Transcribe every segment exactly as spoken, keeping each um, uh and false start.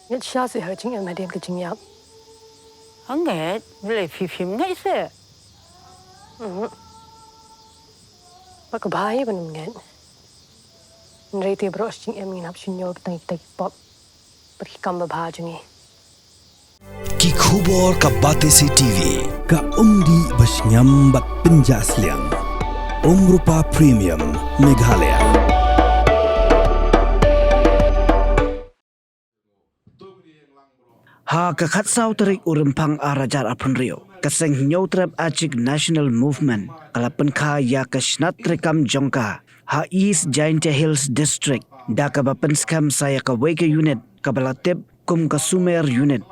Ngeit sha seh ha ka jingim hadien ka jingïap. Hangne, balei phi phim ngeit seh? Mhm. Ba ka bha hi ban ym ngeit. Hynrei te baroh shi jingim ngin hap shu ñiew kita kita ki pop bad ki kam babha jong ngi. Ki khubor ka Batesi TV, ka umdih ba shngiam bad pynjah sliang. Umrupa Premium, Meghalaya. Ha ka khatsaw tarik u Rymphang ar hajar arphew hynriew, ka seng Hynñiewtrep Achik National Movement ka la pynkha ïa ka shnat treikam jong ka ha East Jaintia Hills District, da kaba pynskhem sa ïa kawei ka unit kaba la tip kum ka Sumer Unit.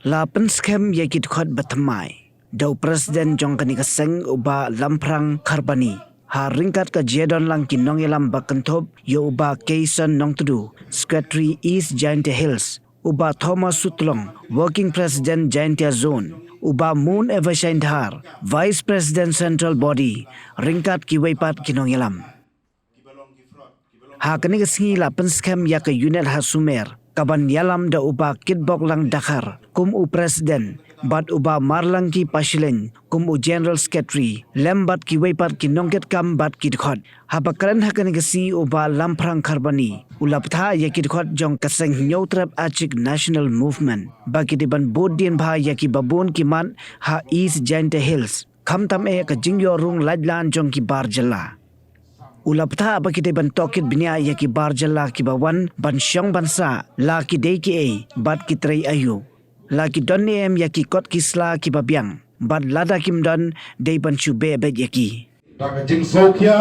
La pynskhem ïa ki dkhot ba thymmai da u President jong kane ka seng, u Bah Lamphrang Kharbani, ha ryngkat ka jingdon lang ki nongïalam ba kynthup ïa u Bah Kayson Nongtdu, Secretary East Jaintia Hills, u Bah Thomas Sutlong, Working President Jaintia Zone, u Bah Moon Evershine Dhar, Vice President Central Body, ryngkat kiwei pat ki nongïalam. Ha kane ka sngi la pynskhem ïa ka unit ha Sumer, kaban ïalam da u Bah Kitboklang Dkhar kum u President, bad u Bah Marlangki Pashileng kum u General Secretary, lem bad kiwei pat ki nongkitkam bad ki dkhot. Haba kren ha kane ka sngi u Bah Lamphrang Kharbani u la bthah ïa ki dkhot jong ka seng Hynñiewtrep Achik National Movement ba ki dei ban bud dien bha ïa ki babun ki mat ha East Jaintia Hills, khamtam eh ka jingïoh rung laitlan jong ki bar jylla. U la bthah ba ki dei ban tohkit bniah ïa ki bar jylla kiba wan ban shong ban sah, la ki dei kiei bad ki trei aïu, la ki don ne em ïa ki kot ki sla kiba biang, bad lada kim don, dei ban shu beh beit ïa ki. Da ka jingsngewkhia,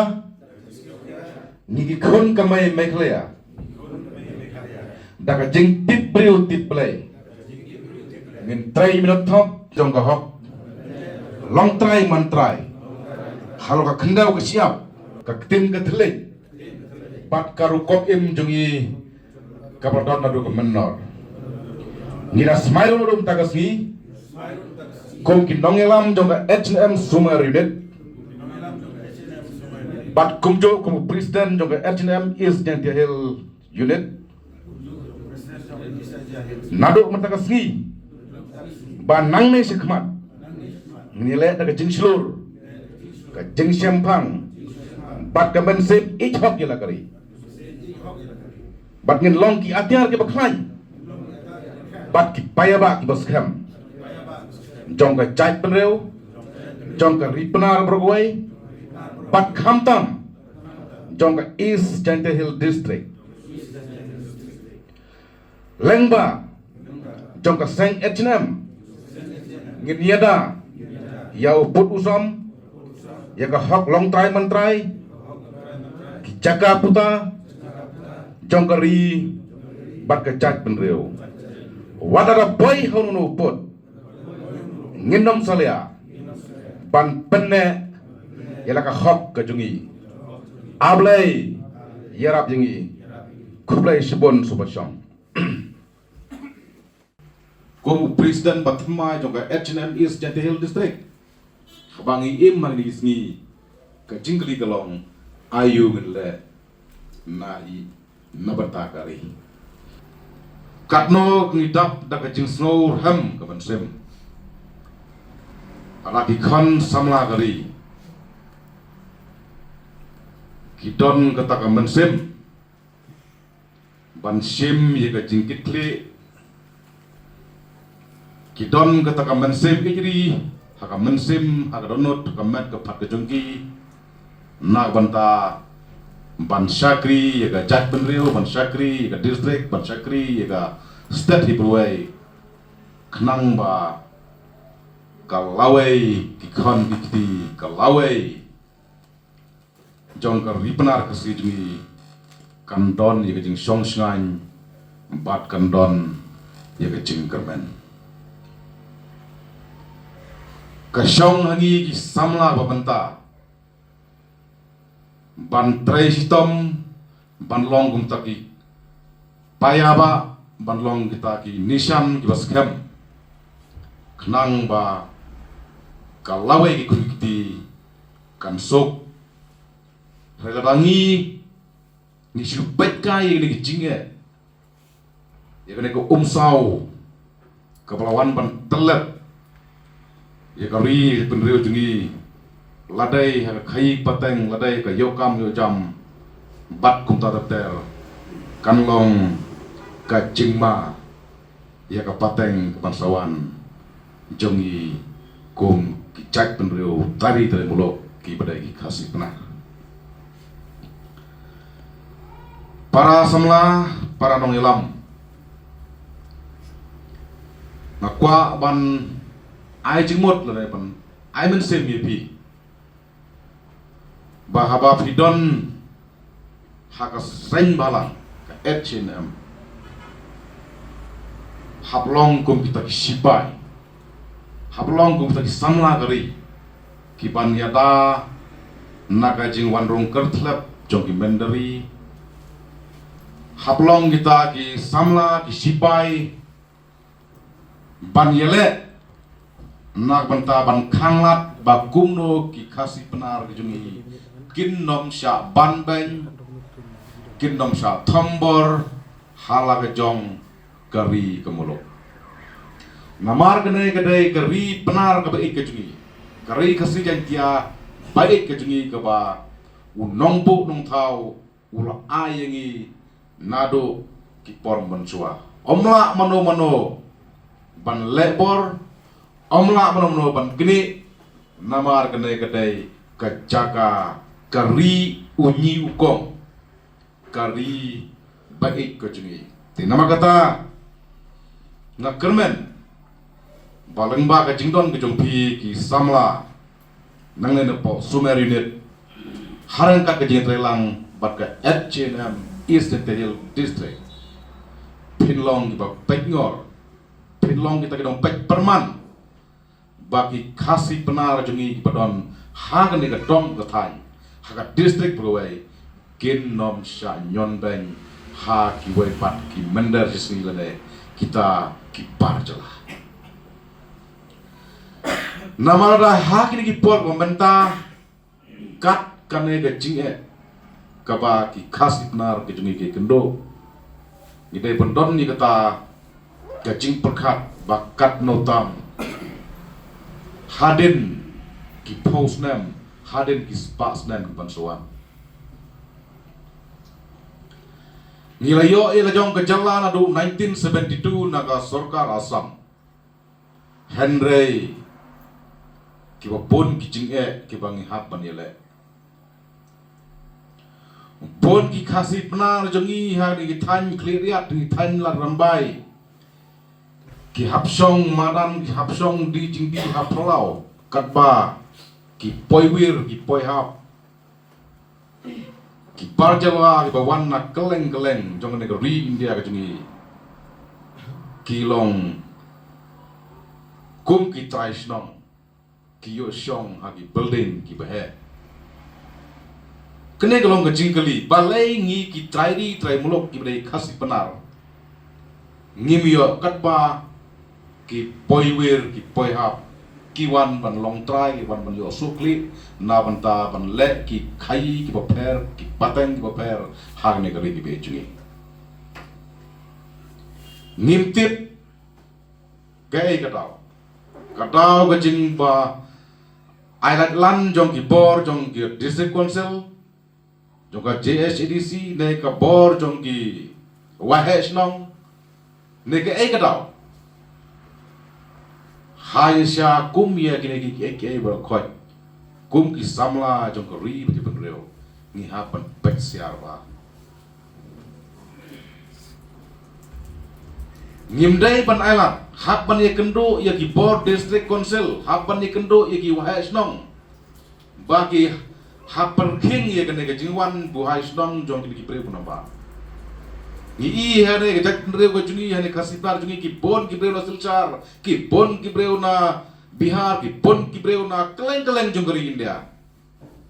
ngi ki khun ka mei Meghalaya, da ka jingtip briew tip Blei, ngin trei minot thop jong ka hok, long trai man trai halor ka khyndew ka shyiap, ka ktien ka thylliej bad ka rukom im jong ngi kaba don naduh ka mynnor. Ngi da smai ruh naduh mynta ka sngi kum ki nongïalam jong ka H and M Sumer Unit bad kumjuh kum u President jong ka H and M East Jaintia Hill Unit. Naduh mynta ka sngi ba nangne shakhmat ngin ïaleh da ka jingshlur, ka jingshemphang bad ka mynsiem ïeit hok ïa la ka ri. Bad ngin long ki atiar kiba khlaiñ bad ki paidbah kiba skhem jong ka jaitbynriew, jong ka Ri Pnar baroh kawei, bad khamtam jong ka East Jaintia Hill District. Lyngba jong ka seng H and M ngin ïada ïa u pud u som, ïa ka hok long trai man trai, ki jaka puta jong ka ri bad ka jaitbynriew. Wat lada poi ha uno uno u pud, ngin ym salia ban pynneh ïa la ka hok ka jong ngi. A Blei ïarap ïa ngi. Khublei shibun, sngewbha shong. Kum u President ba thymmai jong ka H and M East Jaintia Hill District, haba ngi im ha kine ki sngi, ka jingkylli ka long, aïu ngin leh na i na bynta ka ri. Katno ngi dap da ka jingsngew rhem ka mynsiem ha la ki khun samla ka ri ki don kata ka mynsiem ban shim ïa ka jingkitkhlieh. Ki don kata ka mynsiem ïeit ri ha ka mynsiem, ha ka dohnud, ha ka met ka phad ka jong ki, na ka bynta ban shakri ïa ka jaitbynriew, ban shakri ïa ka district, ban shakri ïa ka state hi pyrwei, khnang ba ka lawei ki khon ki kti, ka lawei jong ka Ri Pnar ka Sri jong ngi kan don ïa ka jingshong shngaiñ bad kan don ïa ka jingkyrmen. Ka shong ha ngi ki samla ba bynta ban trei shitom, ban long kumta ki paidbah, ban long kita ki nishan kiba skhem, khnang ba ka lawei ki khun ki kti kan suk. Hynrei lada ngi, ngi shu peit kai ïa kine ki jingeh, ïa kane ka umsaw kaba la wan ban tyllep ïa ka ri bynriew jong ngi, la dei ha ka khaii pateng, la dei ka ïohkam ïohjam, bad kumta ter ter, kan long ka jingma ïa ka pateng ka ban sa wan jong ngi kum ki jait bynriew tari tari muluk kiba dei ki Khasi Pnar. Para samla, para nongïalam, nga kwah ban ai jingmut lane ban ai mynsiem ïa phi ba haba phi don ha ka seng bhalang ka H A N M, hap long kum kita ki sipai, hap long kum kita ki samla ka ri, ki ban ïada na ka jingwan rung kyrthlep jong ki mynder ri, hap long kita ki samla ki sipai ban ïaleh na ka bynta ban khanglad ba kumno ki Khasi Pnar ki jong ngi kin ym shah banbeiñ, kin ym shah thombor ha la ka jong ka ri ka muluk. Namar kane ka dei ka ri Pnar kaba ïeit ka jong ngi, ka ri Khasi Jaiñtia ba ïeit ka jong ngi, kaba u nongbuh nongthaw u la ai ïa ngi naduh ki por mynshuwa. Ym lah mano mano ban leh bor, ym lah mano mano ban knieh, namar kane ka dei ka jaka ka ri u ñi u kong, ka ri ba ïeit ka jong ngi. Te namar kata nga kyrmen ba lyngba ka jingdon ka jong phi ki samla nangne na poh Sumer Unit, ha ryngkat ka jingïatreilang bad ka H A N M East Jaintia Hills District, phin long kiba peit ngor, phin long kita ki dong peit pyrman ba ki Khasi Pnar jong ngi kiba don ha kane ka dong ka thaiñ, ha ka district ba kawei, kin ym shah ñion beiñ ha kiwei pat ki mynder shisngi lane kita ki bar jylla. Namar da ha kine ki por ba mynta, kat kane ka jingeh kaba ki Khasi Pnar ki jong ngi ki kynduh, ngi dei ban don ïa kata ka jingpyrkhat ba katno tam, hadien ki phew snem, hadien ki spah snem ki ban sa wan, ngi la ïoh ïa la jong ka jylla naduh nineteen seventy-two na ka sorkar Assam. Hynrei kiba bun ki jingeh kiba ngi hap ban ïaleh. Bun ki Khasi Pnar jong ngi ha ki thaiñ Khliehriat, ki thaiñ Ladrymbai, ki hap shong madan, ki hap shong die jingdie ha phyllaw, katba ki poiwir, ki poihap, ki bar jylla kiba wan na kylleng kylleng jong kane ka ri India ka jong ngi, ki long kum ki trai shnong, ki ïoh shong ha ki building kiba heh. Kane ka long ka jingkylli, balei ngi ki trai ri trai muluk kiba dei Khasi Pnar ngim ïoh katba ki poiwir, ki poihap, ki wan ban long trai, ki wan ban ïoh sukli na bynta ban leh ki khaii kiba pher, ki pateng kiba pher ha kane ka ri kiba ïeit jong ngi? Ngim tip kaei ka daw. Ka daw ka jingba ai lad lan jong ki bor jong ki District Council, jong ka J H A D C, ne ka bor jong ki waheh shnong, ne kaei ka daw. Ha ïa sha kum ïa kine ki, ki, ki, ba khot kum ki samla jong ka ri bad ki bynriew, ngi hap ban peit sha ba ngim dei ban ai lad, hap ban ïakynduh ïa ki bor District Council, hap ban ïakynduh ïa ki waheh shnong, ba ki hap pyrkhing ïa kane ka jingwan buhai shnong jong kine ki briew ba namba. Ngi i ha kane ka jaitbynriew ka jong ngi, ha kane ka Khasi Pnar jong ngi, ki bun ki briew na Silchar, ki bun ki briew na Bihar, ki bun ki briew na kylleng kylleng jong ka ri India,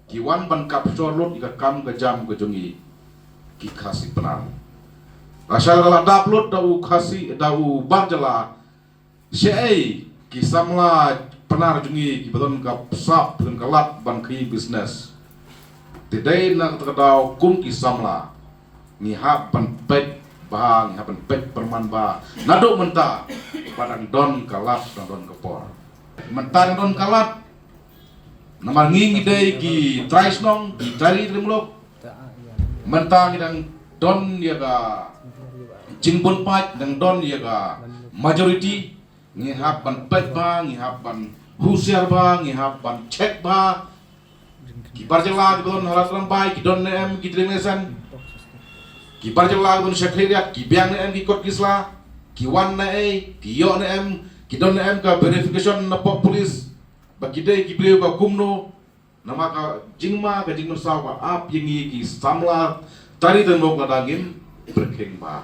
ki wan ban kap shor lut ïa ka kam ka jam ka jong ngi ki Khasi Pnar. Lashai la dap lut da u Khasi, da u bar jylla, shaei ki samla Pnar jong ngi kiba don ka sap, don ka lad ban kyrmen business. Te dei na kata ka daw kum ki samla ngi hap ban peit bha, ngi hap ban peit pyrman bha. Naduh mynta ba dang don ka lad, dang don ka por. Mynta dang don ka lad. Namar ngi ngi dei ki trai shnong, ki trai ri trai muluk. Mynta ngi dang don ïa ka jingbun paid, dang don ïa ka majority. Ngi hap ban peit bha, ngi hap ban husiar bha, ngi hap ban check bha. Ki bar jylla ki don ha Ras Rymbai, ki don ne em ki dring ne sen. Ki bar jylla ki don sha khlieh riat, ki biang ne em ki kot ki sla. Ki wan ne ei, ki ïoh ne em, ki don ne em ka verification na pop police. Ba ki dei ki briew ba kumno. Namar ka jingma ka jingmynsaw ka ap ïa ngi ki samla tari tari mok lada ngim pyrkhing bha.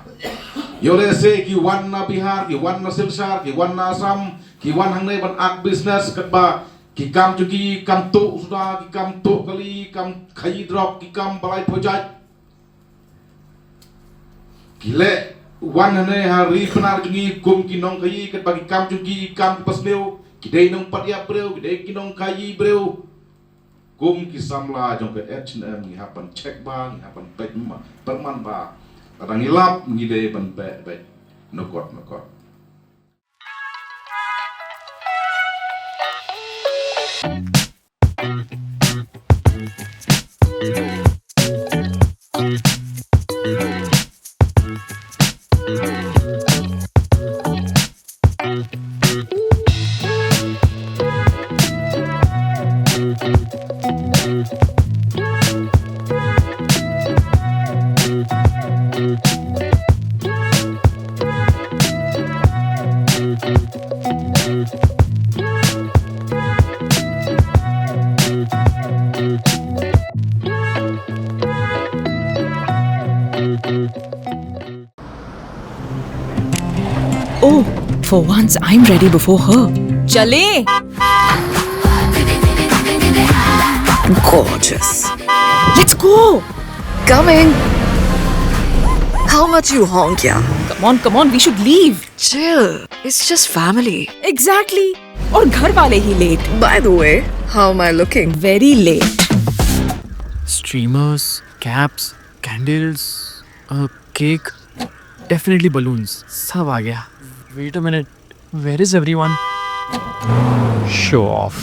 Ïoh lehse ki wan na Bihar, ki wan na Silchar, ki wan na Assam, ki wan hangne ban ak business katba ki kam jong ki kam tuh suda, ki kam tuh kali, kam khaïi drok, ki kam balai pyrjat. Ki leh wan hangne ha ri Pnar jong ngi kum ki nongkhaïi katba ki kam jong ki kam ki pasniew, ki dei nongpat ïap briew, ki dei ki nongkhaïi briew. Kum ki samla jong ka H and M ngi hap ban check bha, ngi hap ban peit ma, pyrman bha. Lada ngi lap ngi dei ban beh beh nukot nukot. Oh, for once I'm ready before her. चले। Gorgeous. Let's go. Coming. How much you honk, yeah? Come on, come on, we should leave. Chill. It's just family. Exactly. और घर वाले ही late. By the way, how am I looking? Very late. Streamers, caps, candles, a cake. Definitely balloons. सब आ गया. Wait a minute. Where is everyone? Show off.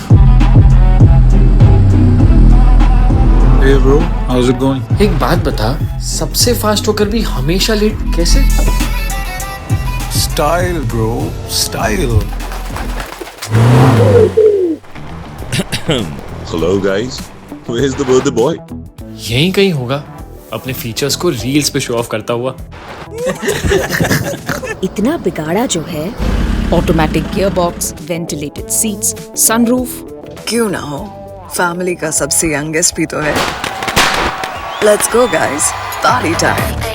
Hey bro, how's it going? एक बात बता, सबसे फास्ट होकर भी हमेशा लेट कैसे? Style bro, style. Hello guys, where's the birthday boy? यहीं कहीं होगा, अपने फीचर्स को रील्स पे शो ऑफ करता हुआ. इतना बिगाड़ा जो है. Automatic gearbox, ventilated seats, sunroof. क्यों ना हो, फैमिली का सबसे यंगेस्ट भी तो है. Let's go guys, party time.